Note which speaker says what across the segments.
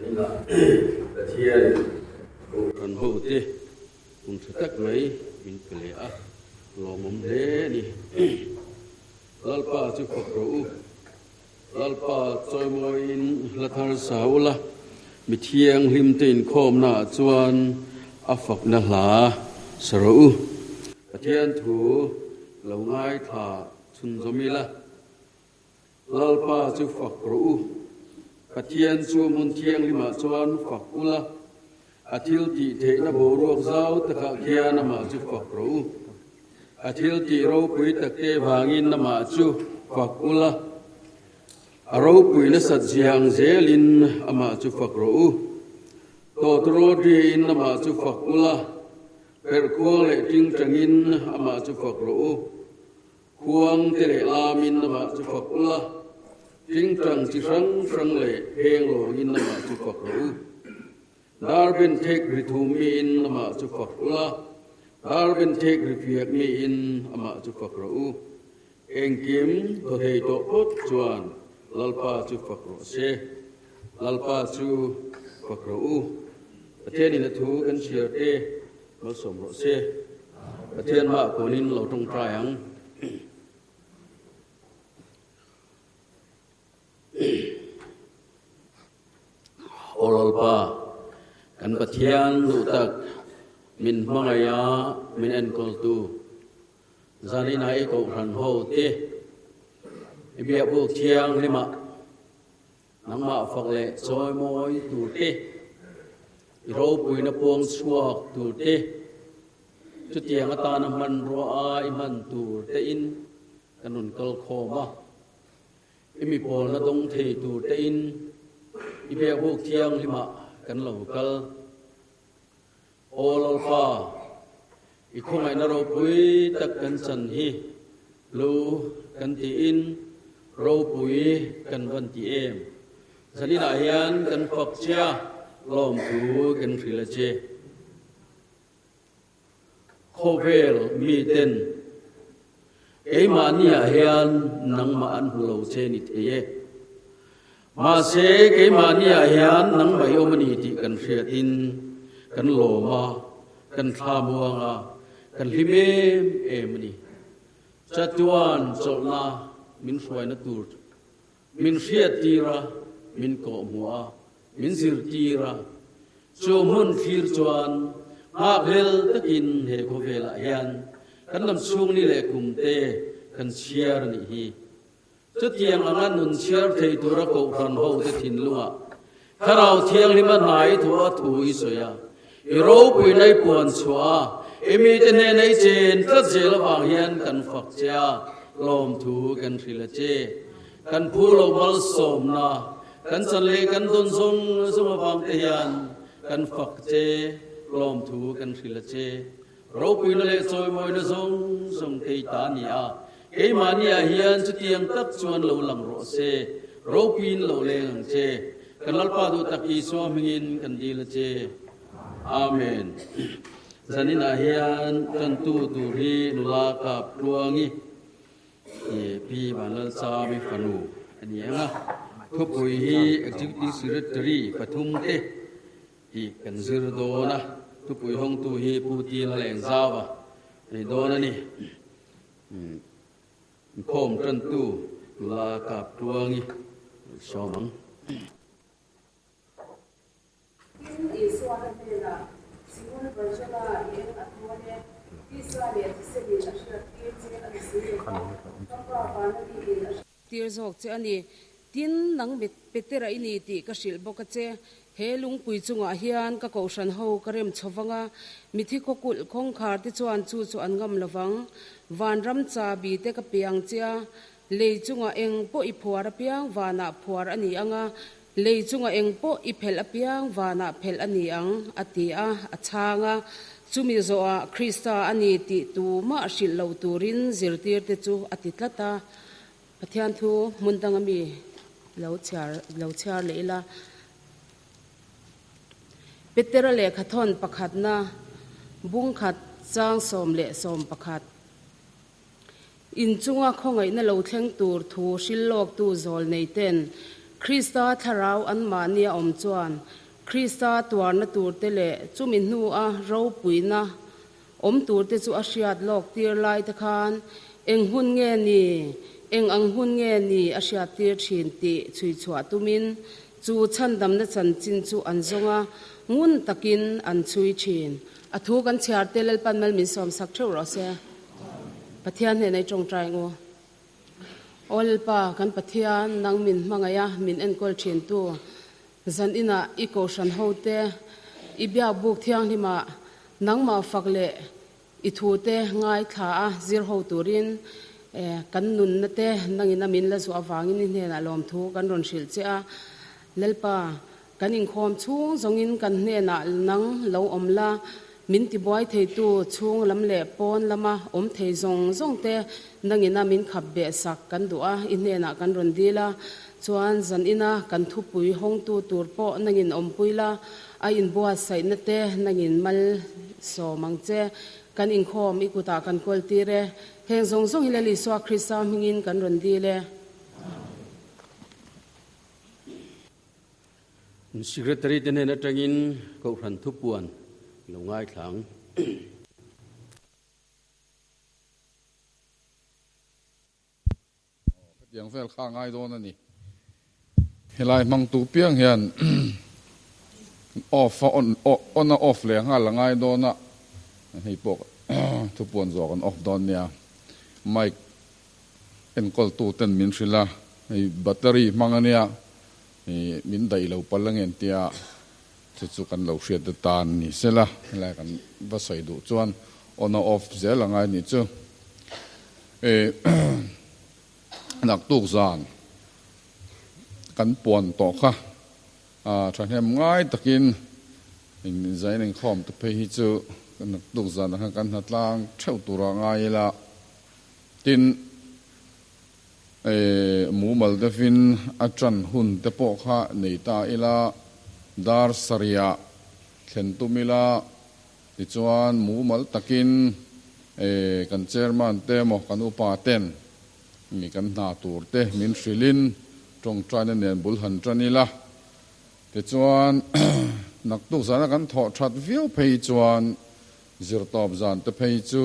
Speaker 1: Zaninah Pathian Kohhran hote kum tha tak mai min pe leh a, lawmawm hle a ni. Lalpa chu fak rawh u, Lalpa chawimawiin hla thar sa ula, mi thianghlim te inkhawmnaah chuan a fakna hla sa rawh u. Pathian thu lo ngaithla chhunzawm ila. Lalpa chu fak rawh u. Pathian chu hmun thianghlimah chuan fak ula, a thil tih theihna boruak zau takah khian amah chu fak rawh u. A thil tih ropui takte vangin amah chu fak ula, a ropui nasat zia ang zelin amah chu fak rawh u. Tawtrawdriin amah chu fak ula, perhkhuang leh tingtangin amah chu fak rawh u. Khuang te leh lamin amah chu fak ula, tingtang chi hrang hrang leh pheng lawngin amah chu fak rawh u. Dar ben thek ri thum miin amah chu fak ula, dar ben thek ri fiak miin amah chu fak rawh u. Engkim thaw thei tawh phawt chuan Lalpa chu fak rawh se. Lalpa chu fak rawh u. Pathianin a thu kan chhiar te malsawm rawh se. Pathian hmaah kuanin lo tawngtai ang. Aw Lalpa, kan Pathian duh tak, min hmangaiha min enkawltu, zaninah i kohhran ho te, i biakbuk thianghlimah Nangmah fak leh chawimawi tur te, i ropuina puang chhuak tur te, chutiang atana hmanrua a i hman tur tein ka nun kal khawm a. I mi pawlna dawng thei tur tein i biakbuk thianghlimah kan lo kal. Aw Lalpa, i khawngaihna ropui tak kan chan hi lu kan tiin ropui kan van ti em? Zaninah hian kan fak che a, lawmthu kan hrilh a che. Khawvel miten keimahniah hian nangmah an hmu lo che ni thei e. Mahse, keimahniah hian nangmah i awm a ni tih kan hriatin kan lawm a, kan thla muang a, kan hlim em em a ni. Chatuan chawlhna min hruaina tur min hriattir a. min kawhhmuh a, min zirtir a. Chu hmun thlir chuan nghakhlel takin he khawvelah hian kan lam chhung ni leh kum te kan chhiar a nih hi. Chutiang anga nun chhiar thei tura kohhran hote thinlungah Thlarau Thianghlima hnai thu a thu i sawi a, i ropuina i puan chhuah a, i mite hnena i chen tlat zel avang hian kan fak che a, lawmthu kan hrilh a che. Kan phu lo malsawmna, kan chan leh kan dawn zawng zawng avang te hian kan fak che, lawmthu kan hrilh a che. Ropuina leh chawimawina zawng zawng kei ta a ni a, keimahniah hian chutiang tak chuan lo lang rawh se, ropuiin lo leng ang che. Kan Lalpa duh tak Isua hmingin kan dil a che. Amen. Zaninah hian tantu tur hi nula kap tluangi Pi Vanlalchami fanu a ni ang a, thupui hi Executive Secretary pathumte Tih kan zir dawn a, thupui hawngtu hi Pu Tina Lengzauva a ni dawn a ni. Inkhawm tantu nula kap tluangi lo sawm ang.
Speaker 2: Tin, Isua na hnenah, Simon Barjona i eng a thawn e, tisa leh thisenin a hriattir che a ni si lo va, ka Pa vana miin a
Speaker 3: tir zawk che a ni. Tin, nang Petera i ni tih ka hrilh bawk a che. He lungpui chungah hian ka kohhran ho ka rem chho vang a, mithi khaw kulh kawngkhar te chuan chu chu an ngam lo vang. Vanram chabi te ka pe ang che a, lei chungah eng pawh i phuar apiang vanah phuar a ni ang a, lei chungah eng pawh i phelh apiang vanah phelh a ni ang, a ti a, a chhang a. Chumi zawhah Krista a ni tih tumah hrilh lo turin zirtirte chu a ti tlat a. Pathian thu hmun danga mi lo chhiar lo chhiar leh ila. Petera lehkha thawn pakhatna bungkhat chang 11. Inchunga khawngaihna lo thleng tur thu hrilhlawktu zawl nei ten Krista thlarau anmahnia awm chuan Krista tuarna turte leh chumi hnua ropuina Awm turte chu a hriat lawk tir lai te khan eng hun nge ni, eng ang hun nge ni a hriat tir thin tih chhui chhuah tumin chu chhandamna chanchin chu an zawng a, ngun takin an chhui thin. A thu kan chhiar te Lalpan mal min sawm sak theuh rawh se. Pathian hnenah i tawngtai ang u. Aw Lalpa, kan Pathian, nang min hmangaih a, min enkawl thin tu, Zan inah i kohhran hote, i biakbuk thianghlimah nangmah fak leh i thute ngaithla a zir ho turin kan nunna te nangin a min la zuah avangin i hnenah lawmthu kan rawn hrilh che a. Lalpa, kan inkhawm chhung zawngin kan hnenah nang lo awm la, min tibuai theitu chhung lam leh pawn lama awm thei zawng zawng te nangin a min khap beh sak kan duh a, i hnenah kan rawn dil a. Chuan zan ina kan thupui hawngtu tur pawh nangin awmpui la, a inbuatsaihna te nangin mal sawm ang che. Kan inkhawm i kutah kan kawl tir e. Heng zawng zawng hi Lal Isua Krista hmingin kan rawn dil e.
Speaker 1: Secretary te hnen atangin Kohhran thupuan lo ngaithla ang.
Speaker 4: Hetiang vel kha a ngai dawn a ni. Helai hmangtu piang hian off a on on a off leh nghal a ngai dawn a, hei pawh thupuan zawk an off dawn nia. Mic enkawltu ten min hrilh a, hei battery hmang a nia, min daih lo palh angen tia chu chu kan lo hriat atan ni sela, helai kan va sawi duh chuan on a off zel a ngai nih chu. Naktuk zan kan puan tawh kha thahnem ngai takin zain inkhawm te phei hi chu naktuk zan ah khan kan hnatlang theuh tur ah ngai ila tin mumal deuhin a tan hun te pawh kha nei ta ila dar sarih thlen tum ila. Tichuan, mumal takin kan chairman te emaw kan upa ten mi kan hna tur te min hrilhin tawngtaina nen bul han tan ila. Tichuan, naktuk zana kan thawh that viau phei chuan zirtawp zan te phei chu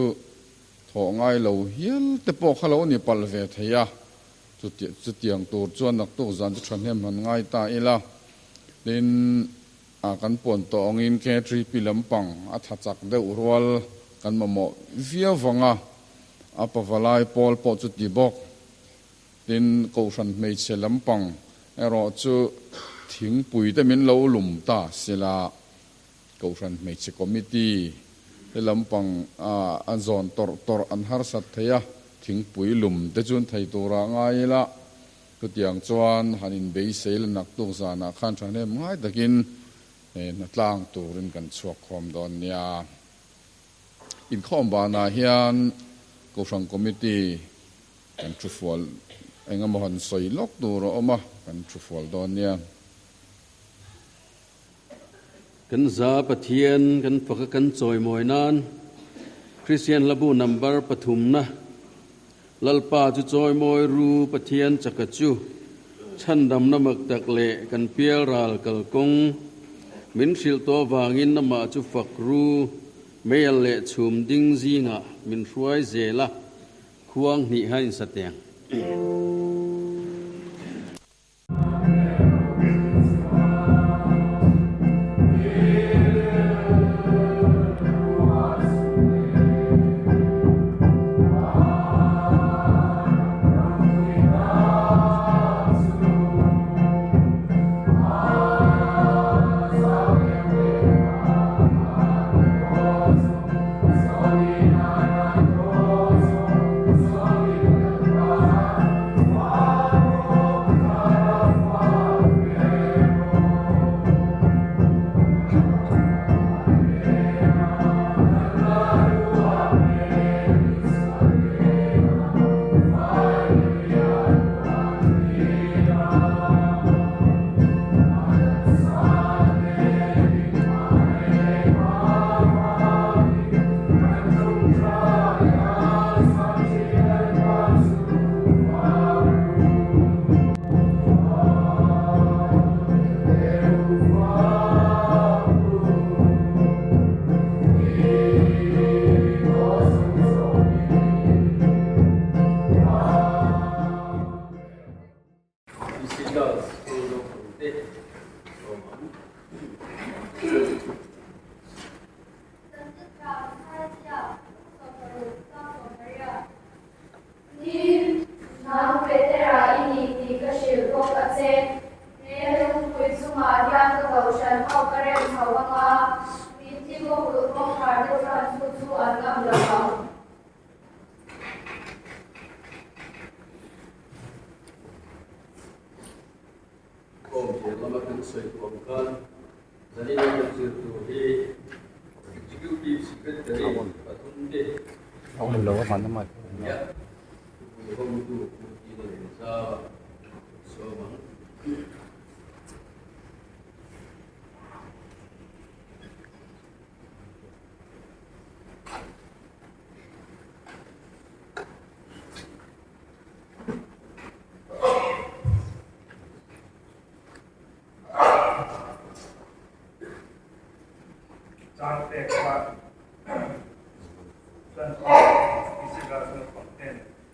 Speaker 4: thawh ngai lo hial te pawh kha lo ni palh ve thei a. Chutiang tur chuan naktuk zan chu thahnem han ngai ta ila. Tin, a kan puan tawh angin K3P lampang a tha chak deuh rual kan mamawh viau vang a, a pavalai pawl pawh chu ti bawk. Tin, Kohhran hmeichhe lampang erawh chu thingpui te min lo lum ta sela, Kohhran hmeichhe committee te lampang a zawn tawrh tawrh an harsat thei a, thingpui lum te chu an thei turah ngai ila, chutiang chuan han inbeisei la naktuk zanah khan thahnem ngai takin hnatlang turin kan chhuak khawm dawn nia. Inkhawm banah hian Kohhran committee kan thufual engemaw han sawi lawk tur a awm a, kan thufual dawn nia.
Speaker 1: Kan za Pathian kan faka kan chawimawi nan Kristian hlabu number pathumna Lalpa chu chawimawi ru Pathian chaka chu chhandamna mak tak leh kan pialral kalkawng min hrilh tawh avangin amah chu fak ru meial leh chhum ding zingah min hruai zel a khuang hnih ha insateng.
Speaker 5: Tin, nang Petera i ni tih ka hrilh bawk a che. He lungpui chungah hian ka kohhran ho ka rem chho ang a, mitthi kawhulh kawngkhar te chuan chu chu an ngam lo ang.
Speaker 1: Khawm thiam lama kan sawi tawh ang khan zanin a kan zir tur hi Executive Secretary pathum te nia thupui hawngtu Pu Tina Lengzau sawm ang.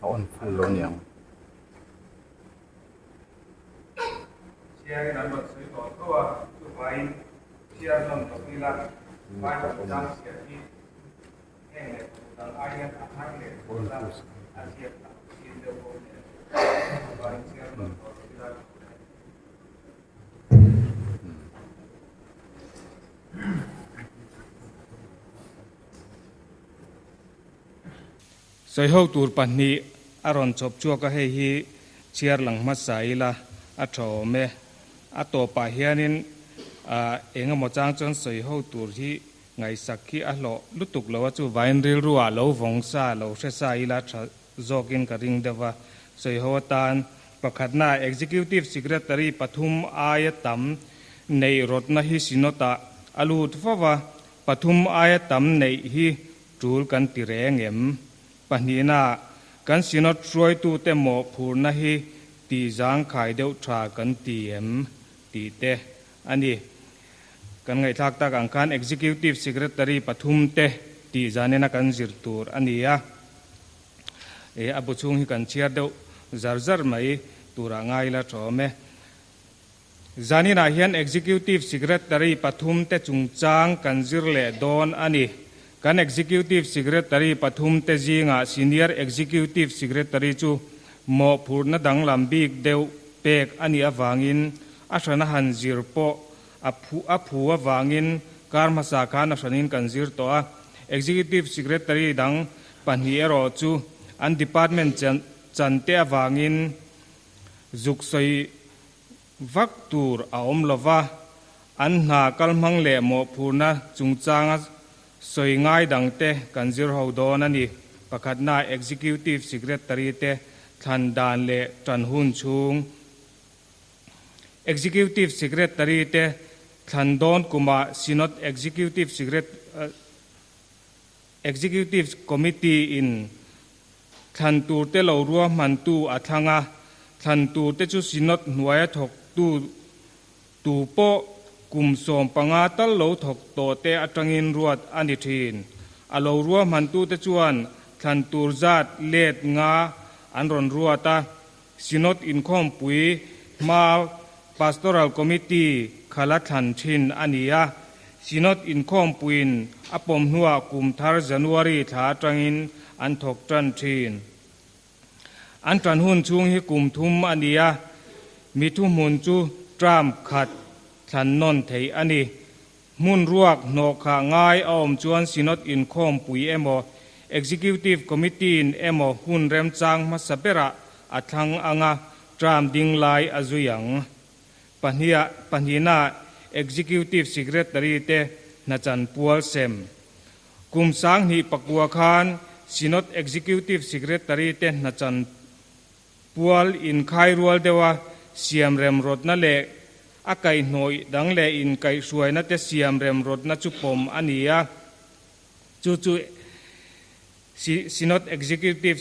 Speaker 6: A on full lo niang.
Speaker 7: Sawiho tur pahnih a rawn chawp chhuak a, hei hi chhiar lang hmasa ila a tha awm e. A tawpah hianin eng emaw chang chuan sawiho tur hi Ngaihsak hi a hlawh lutuk lo a, chu vain rilru ah lo vawng sa, lo hre sa ila tha zawkin ka ring deuh a. Sawiho atan pakhatna Executive Secretary pathum aia tam neih rawtna hi Synod ah a lut fo va, pathum aia tam neih hi tul kan ti reng em? Pahnihna kan Synod hruaitute mawhphurhna hi tih zangkhai deuh tha kan ti em? tih te a ni. Kan ngaihthlak tak ang khan Executive Secretary pathum te tih zanena kan zir tur a ni a. E, a bu chhung hi kan chhiar deuh zar zar mai turah ngai ila tha awm e. Zaninah hian Executive Secretary pathumte chungchang kan zir leh dawn a ni. Kan Executive Secretary pathumte zingah Senior Executive Secretary chu mawhphurhna danglam bik deuh pek a nih avangin a hrana han zir pawh a a phu avangin kar hmasa khan a hranin kan zir tawh a. Executive Secretary dang pahnih erawh chu an department chante avangin zuk sawi vak tur a awm lo va, an hna kalhmang leh mawhphurhna chungchanga sawi ngai dangte kan zir ho dawn a ni. Pakhatna, Executive Secretary te thlan dan leh tan hun chhung. Executive Secretary te thlan dawn kumah Synod Executive Executive Committee in Thlan turte lo ruahmantu a thlang a, thlan turte chu Synod hnuaia thawktu tu pawh kum 15 tal lo thawk tawhte atangin ruat a ni thin. A lo ruahmantute chuan thlan tur zat let nga an rawn ruat a, Synod inkhawmpui hma Pastoral Committee khala thlan thin a ni a. Synod inkhawmpuiin a pawm hnuah kum thar January thla atangin an thawk tan thin. An tan hun chhung hi kum thum a ni a, mi thuhmun chu term khat thlan nawn theih a ni. Hmun ruak hnawh khah ngai a awm chuan Synod inkhawmpui emaw, Executive Committee-in emaw hun remchang hmasa berah a thlang anga term ding lai a zui ang. Pahniha pahnihna Executive Secretary te hnachan pual sem. Kum 2009 khan Synod Executive Secretary te hnachan pual inkhai rual deuha siam remrawtna leh a kaihhnawih dang leh inkaihhruaina te siam remrawtna chu pawm a ni a. Chu chu Synod Executive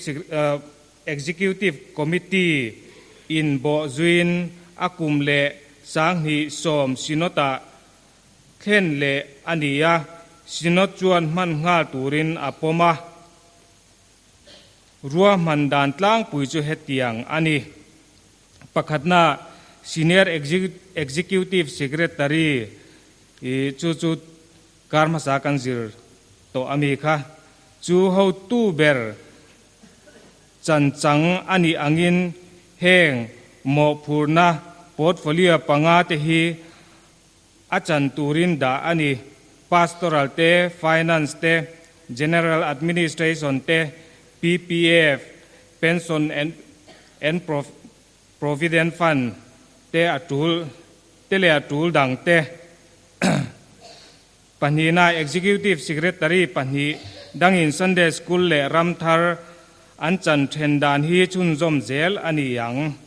Speaker 7: Executive Committee in bawh zuiin a kum leh 2010 Synod-ah thlen leh a ni a, Synod chuan hman nghal turin a pawm a. Ruahman dan tlangpui chu hetiang a ni. Pakhatna, Senior Executive Secretary chu chu kar hmasa kan zir tawh a mi kha. Chu hotu ber chanchang a nih angin heng mawhphurhna portfolio panga te hi A chan turin dah a ni. Pastoral te, Finance te, General Administration te, PPF, Pension and Provident Fund, te a tul te leh a tul dang te. Pahnihna, Executive Secretary pahnih dangin Sunday School leh Ramthar an chan then dan hi chhunzawm zel a ni ang.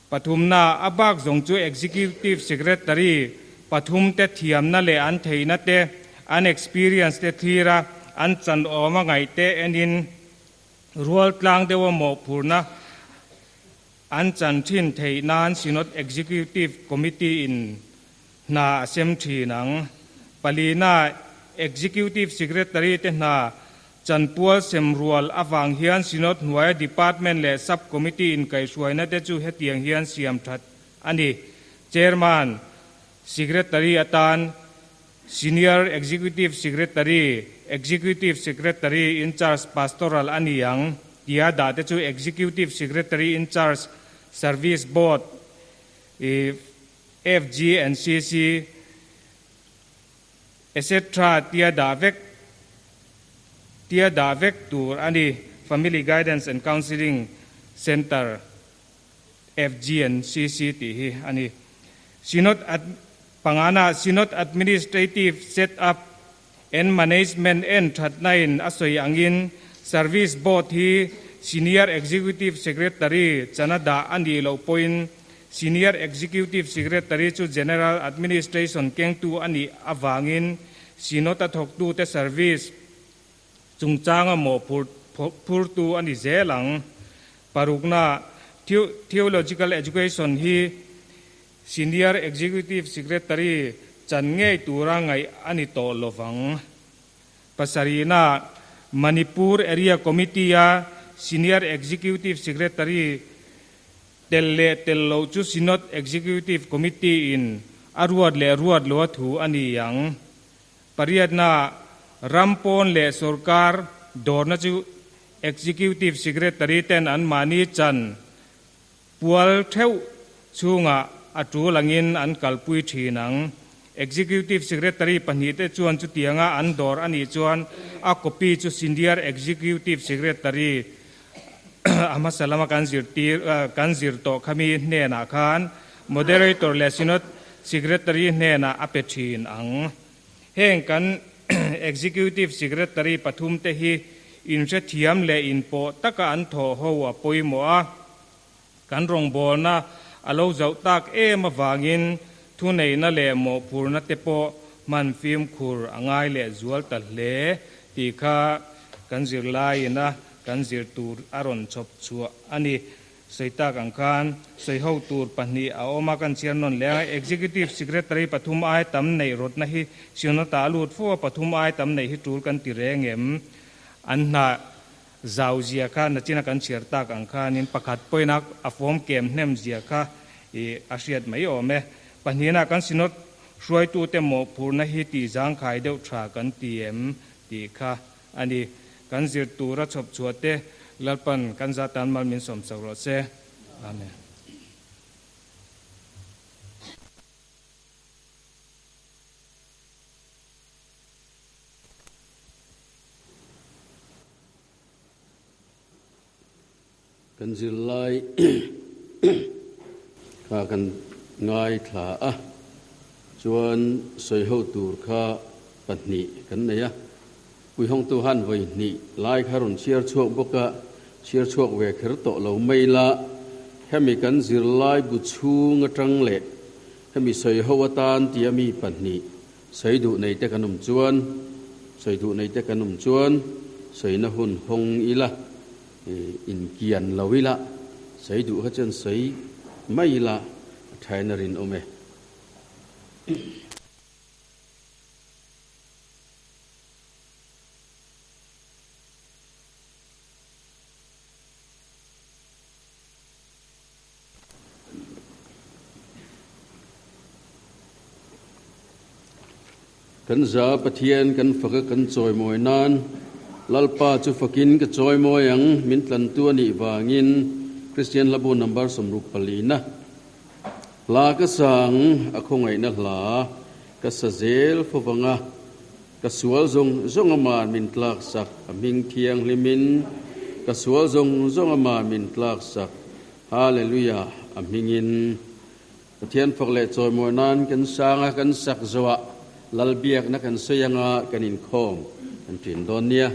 Speaker 7: Pathumna, a bak zawng chu Executive Secretary pathumte thiamna leh an theihna te, an experience te thlir a, an chan awm a ngaih te enin rual tlang deuha mawhphurhna an chan thin theih nan Synod Executive Committee in hna a sem thin ang. Palina, Executive Secretary te hna Chanpual semrual avang hian Synod hnuaia Department leh Sub Committee inkaihhruaina te chu hetiang hian siam that a ni. Chairman, Secretary atan Senior Executive Secretary, Executive Secretary in Charge Pastoral a ni ang tia dah te chu Executive Secretary in Charge Service Board, FGNCC, Etc. Tia dah vek tia dah vek tur a ni. Family Guidance and Counselling Centre, FGNCC, tih hi a ni. Synod Ad pangana Synod Administrative Set Up and Management en thatnain a sawi angin Service Board hi Senior Executive Secretary chana dah a nih loh pawhin Senior Executive Secretary chu General Administration kengtu a nih avangin Synod a thawktute service chungchanga mawhphurtu a ni zel ang. Parukna, Theological Education hi Senior Executive Secretary chan ngei tura ngaih a ni tawh lovang. Pasarihna, Manipur Area Committee-a Senior Executive Secretary tel leh tel loh chu Synod Executive Committee in a ruat leh ruat loa thu a ni ang. Pariatna, ram pawn leh sorkar dawrna chu Executive Secretary ten anmahni chan pual theuh chhungah a tul angin an kalpui thin ang. Executive Secretary pahnihte chuan chutianga an dawr a nih chuan a copy chu Senior Executive Secretary a hmasa lama kan zirtir kan zir tawh khami hnenah khan Moderator leh Synod Secretary hnenah a pe thin ang. Heng kan Executive Secretary pathumte hi inhrethiam leh inpawh taka an thawh ho a pawimawh a. Kan rawngbawlna a lo zauh tak em avangin thuneihna leh mawhphurna te pawh hman fimkhur a ngai leh zual ta hle tih kha kan zirlaiin a kan zir tur a rawn chhawp chhuah a ni. Sawi tak ang khan sawiho tur pahnih a awm a, kan chhiar nawn leh ang. Executive Secretary pathum ai tam neih rawtna hi Synod-ah a lut fo a, pathum ai tam neih hi tul kan ti reng em? An hna Zau zia kha nachina kan chhiar tak ang khanin pakhat pawhin a a fawm kem hnem zia kha i a hriat mai awm e. Pahnihna kan Synod hruaitute mawhphurhna hi tih zangkhai deuh tha kan ti em tih kha a ni. Kan zir tura chhawp chhuah te Lalpan kan za tan mal min sawm chak rawh se. Amen.
Speaker 1: Kan zirlai kha kan ngaithla a, chuan sawiho tur kha pahnih kan nei a. Puihawngtu han vawi hnih lai kha rawn chhiar chhuak bawk a, chhiar chhuak ve kher tawh lo mai la, hemi kan zirlai bu chhung atang leh hemi sawiho atan tia mi pahnih Sawi duh nei te kan awm chuan, sawi duh nei te kan awm chuan sawina hun hawng ila, inkian lo ila, sawi duh kha chuan sawi mai ila a thain a rinawm e. Kan za Pathian kan fak a kan chawimawi nan Lalpa chu fakin ka chawimawi ang min tlantu a nih vangin Kristian Hlabu number 64 na hla ka sang a khawngaihna hla ka sa zel fo vanga ka sual zawng zawng ama min tlak sak a hming thianghlimin ka sual zawng zawng ama min tlak sak Hallelujah a hmingin Pathian fak leh chawimawi nan kan sang a, kan sak zo a, Lalbiakna kan sawi anga kan inkhawm kan ṭin dawn nia.